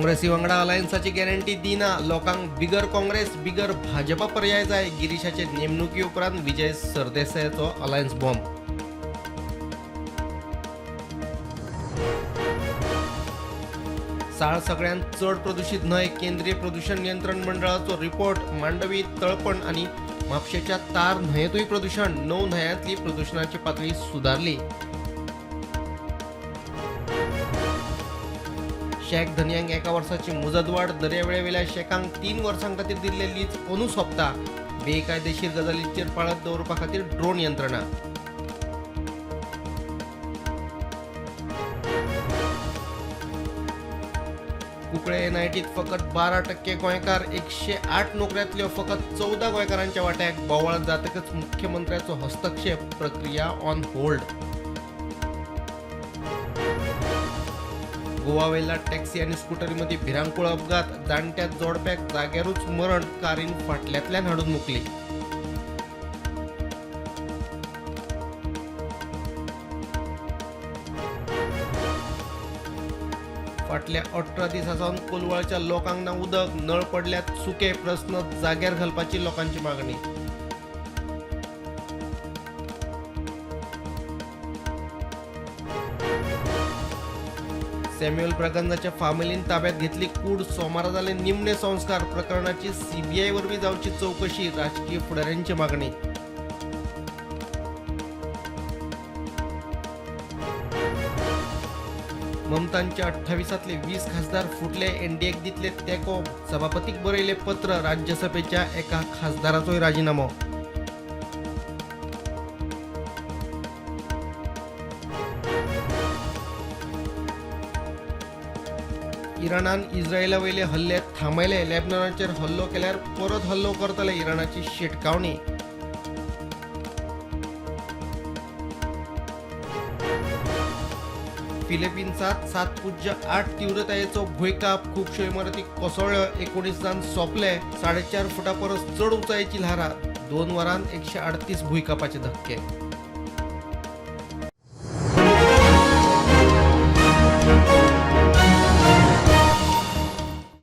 काँग्रेसी वांगडा अलायन्साची गॅरंटी दिना, लोकांक बिगर काँग्रेस बिगर भाजपा पर्याय जाय. गिरीशाचे नेमणुकी उपरांत विजय सरदेसायाचो अलायन्स बॉम्ब. साळ सगळ्यांत चड प्रदुशीत न्हंय. केंद्रीय प्रदूषण नियंत्रण मंडळाचो रिपोर्ट. मांडवी, तळपण आनी म्हापशेच्या तार न्हंयेंतूय प्रदूषण. 9 न्हंयांतली प्रदूषणाची पातळी सुदारली. शेक धनयांक 1 वर्साची मुजतवाड. दर्यावेळेवेल्या शेकांक 3 वर्सां खातीर दिल्ले लीज अंदू सोंपता. बेकायदेशीर गजालींचेर पाळत दवरपा खातीर ड्रोन यंत्रणा. कुंकळे एनआयटीत फकत 12% गोंयकार. 108 नोकऱ्यांतल्यो फकत 14 गोंयकारांच्या वाट्याक. बोवाळ जातकच मुख्यमंत्र्याचो हस्तक्षेप. प्रक्रिया on hold. Goa Velha taxi आनी स्कुटरी मदीं भिरांकूळ अपघात. जाणट्या जोडप्याक जाग्यारूच मरण. कारीन फाटल्यांतल्यान हाडून मुकली. फाटल्या 18 दिसां सावन कोलवाळच्या लोकांक ना उदक, नळ पडल्यात सुके. प्रस्न जाग्यार घालपाची लोकांची मागणी. सॅम्युअल ब्रागांझाच्या फामिलीन ताब्यात घेतली कूड. सोमारा जाले निमणे संस्कार. प्रकरणाची सीबीआय वरवीं जावची चवकशी. राजकीय फुडाऱ्यांची मागणी. ममतांच्या 28तले 20 खासदार फुटले. एनडीएक दितले तेंको. सभापतीक बरयले पत्र. राज्यसभेच्या एका खासदाराचोय राजिनामो. इराणान इस्रायला वयले हल्ले थांबयले. लेबनॉनाचेर हल्लो केल्यार परत हल्लो करतले. इराणाची शिटकावणी. फिलिपिन्सांत 7.8 तीव्रतायेचो भुंयकांप. खुबश्यो इमारती कोसळ्ळ्यो. 19 जाण सोंपले. 4.5 फुटां परस चड उंचायेची ल्हारां. 2 वरांत 138 भुंयकांपाचे धक्के.